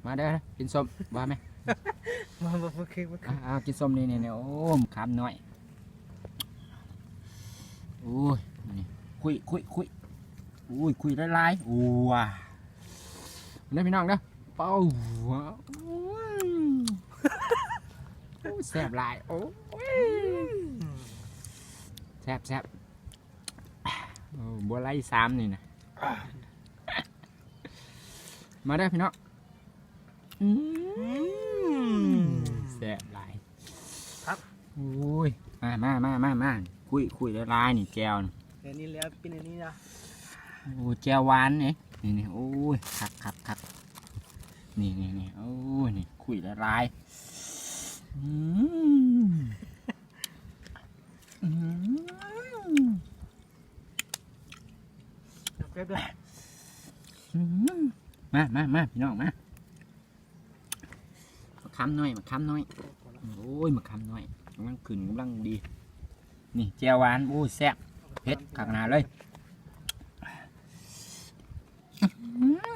ມາເດີ ກິນສົ້ມ ວ່າແມ່ ມາບໍ່ຄືບໍ່ຄື ອ່າ ອ່າ ກິນສົ້ມ ນີ້ ນີ້ ນີ້ ໂອ້ ຄຳນ້ອຍ ໂອ້ຍ ນີ້ ຄຸຍ ຄຸຍ ຄຸຍ ໂອ້ຍ ຄຸຍຫຼາຍໆ ໂອ້ ມາເດີພີ່ນ້ອງເດີ ເປົາ ໂອ້ຍ ແຊບຫຼາຍ ໂອ້ຍ ແຊບໆ ໂອ້ ບົວໄລສາມນີ້ນະ ມາເດີພີ່ນ້ອງ ອືມ ແຊບຫຼາຍ ຄັກ ໂອ້ຍ ມາ ມາ ມາ ມາ ຄຸຍ ຄຸຍຫຼາຍໆ ນີ້ແຈ່ວນີ້ ແບບນີ້ແຫຼະ ກິນອັນນີ້ນະ ໂອ້ ແຈ່ວຫວານນີ້ ນີ້ໆ ໂອ້ຍ ຄັກໆໆ ນີ້ໆໆ ໂອ້ຍ ນີ້ ຄຸຍຫຼາຍໆ ອືມ ອືມ ເກັບເດີ ອືມ ມາ ມາ ມາ ພີ່ນ້ອງມາ ໝາກຂາມນ້ອຍ ໝາກຂາມນ້ອຍ ໂອ້ຍ ໝາກຂາມນ້ອຍ ກຳລັງຂຶ້ນ ກຳລັງດີ ນີ້ແຈ່ວຫວານ ໂອ້ຍ ແຊບ ເຜັດຄັກຂະໜາດເລີຍ ອືມ